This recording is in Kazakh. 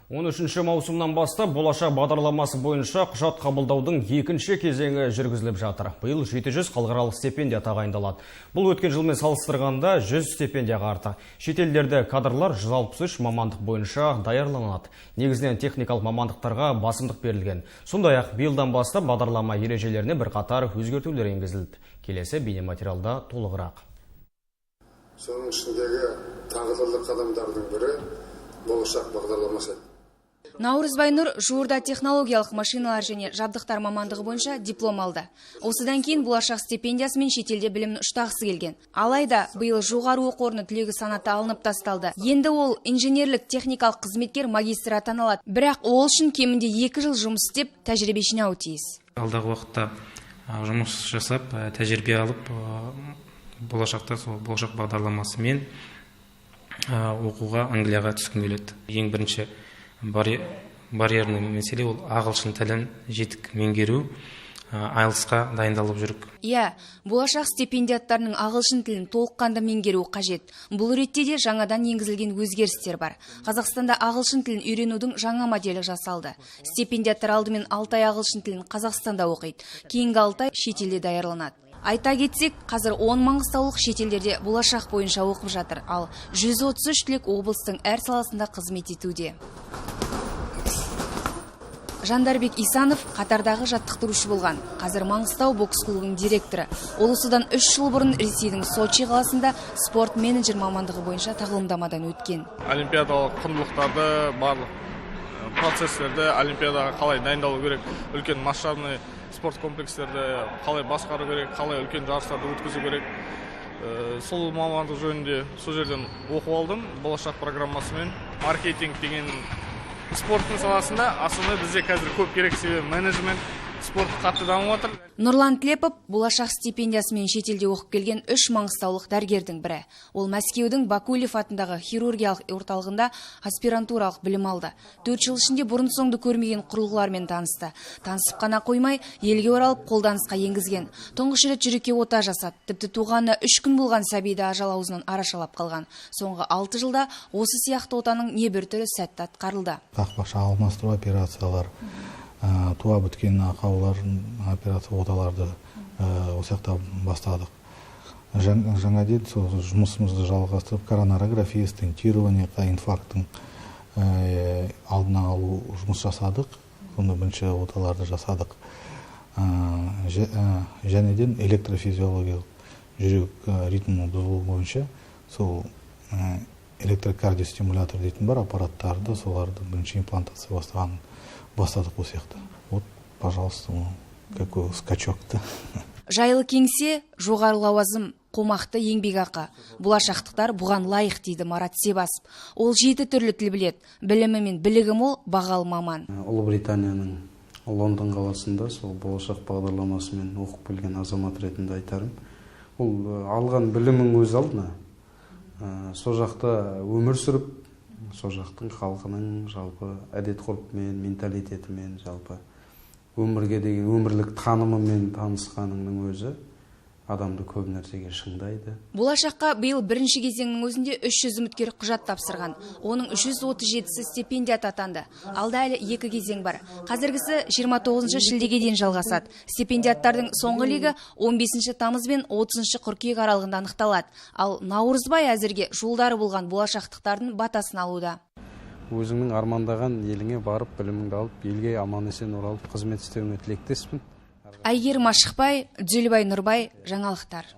13 маусымнан бастап Болашақ бағдарламасы бойынша құжат қабылдаудың екінші кезеңі жүргізіліп жатыр. Биыл 700 халықаралық стипендия тағайындалады. Бұл өткен жылмен салыстырғанда 100 стипендияға артық. Шетелдерде кадрлар 163 мамандық бойынша даярланады. Негізінен техникалық мамандықтарға басымдық берілген. Сондай-ақ биылдан бастап бағдарлама ережелеріне бірқатар өзгертулер енгізілді. Келесі бейнематериалда толығырақ. Соның ішіндегі тағдырлы қадамдардың бірі – Болашақ бағдарламасы. Наурызбай Нұр жуырда технологиялық машиналар және жабдықтар мамандығы бойынша диплом алды. Осыдан кейін Болашақ стипендиясымен шетелде білімін ұштағысы келген. Алайда биыл жоғары оқу орны түлегі санаты алынып тасталды. Енді ол инженерлік техникалық қызметкер магистрі атана алады. Бірақ ол үшін кемінде 2 жыл жұмыс істеп, тәжірибе жинауы тиіс. Алдағы уақытта жұмыс жасап, тәжірибе алып, болашақта сол Болашақ бағдарламасымен оқуға Англияға түскім келеді. Ең бірінші барьерный мәселе – ол ағылшын тілін жетік меңгеру, IELTS-қа дайындалып жүрік. Иә, Болашақ стипендиаттарының ағылшын тілін толыққанды меңгеруі қажет. Бұл ретте де жаңадан енгізілген өзгерістер бар. Қазақстанда ағылшын тілін үйренудің жаңа моделі жасалды. Стипендиаттар алдымен 6 ай ағылшын тілін Қазақстанда оқиды. Кейінгі 6 ай шетелде даярланады. Айта кетсек, қазір 10 маңғыстаулық шетелдерде Болашақ бойынша оқып жатыр, ал 133 түлек облыстың әр саласында қызмет етуде. Жандарбек Исанов қатардағы жаттықтырушы болған. Қазір Маңғыстау бокс клубының директоры. Ол осыдан 3 жыл бұрын Ресейдің Сочи қаласында спорт менеджер мамандығы бойынша тағылымдамадан өткен. Олимпиадалық құндылықтарды, барлық процесстерді, олимпиадаға қалай дайындалу керек, үлкен масштабный спорт комплекстерді қалай басқару керек, қалай үлкен жарыстарды өткізу керек, сол мамандық жөнінде сол жерден оқып алдым Болашақ программасымен. Маркетинг деген спорттың саласында основной бізде қазір көп керек, себебі менеджмент, спорт қатты дамып жатыр. Нұрлан Тілепов – Болашақ стипендиясымен шетелде оқып келген үш маңғыстаулық дәрігердің бірі. Ол Мәскеудің Бакулев атындағы хирургиялық орталығында аспирантуралық білім алды. 4 жыл ішінде бұрын соңды көрмеген құрылғылармен танысты. Танысып қана қоймай, елге оралып, қолданысқа енгізген. Тұңғыш рет жүрекке ота жасады. Тіпті туғанына 3 күн болған сәбиді ажал аузынан арашалап қалған. Соңғы 6 жылда осы сияқты отаның небір түрі сәтті атқарылды. Қақпақша алмастыру операциялар, туа біткен ақаулардың операция, оталарды осы жақта бастадық. Жаңа деді, сол жұмысымызды жалғастырып, коронарография, стентирование, инфаркттың алдын алу жұмыс жасадық. Сонда бірінші оталарды жасадық. Жәнеден электрофизиологиялық жүрек ритмінің бұзылуы бойынша сол электрокардиостимулятор дейтін бар аппараттарды, соларды бірінші имплантация бастадық осы жақта. Вот, пожалуйста, какой скачок то. Жайлы кеңсе, жоғары лауазым, қомақты еңбекақы. Болашақтықтар бұған лайық, дейді Марат Себасов. Ол жеті түрлі тіл біледі. Білімі мен білігі мол, бағалы маман. Ұлыбританияның Лондон қаласында сол Болашақ бағдарламасымен оқып келген азамат ретінде айтарым, ол алған білімің өз алдына, сол жақта өмір сүріп, сол жақтың халқының жалпы әдет ғұрпымен, менталитетімен, жалпы өмірге деген өмірлік танымымен танысқаныңның өзі адамды көп нәрсеге шыңдайды. Болашаққа биыл бірінші кезеңнің өзінде 300 үміткер құжат тапсырған. Оның 337-сі стипендиат атанды. Алда әлі екі кезең бар. Қазіргісі 29 шілдеге дейін жалғасады. Стипендиаттардың соңғы легі 15 тамыз бен 30 қыркүйек аралығында анықталады. Ал Наурызбай әзірге жолдары болған болашақтықтардың батасын алуда. Өзіңнің армандаған еліңе барып, біліміңді алып, елге аман есен оралып, қызмет істеуіңе тілектеспін. Әйгерім Ашықбай, Дүзелбай Нұрбай, жаңалықтар.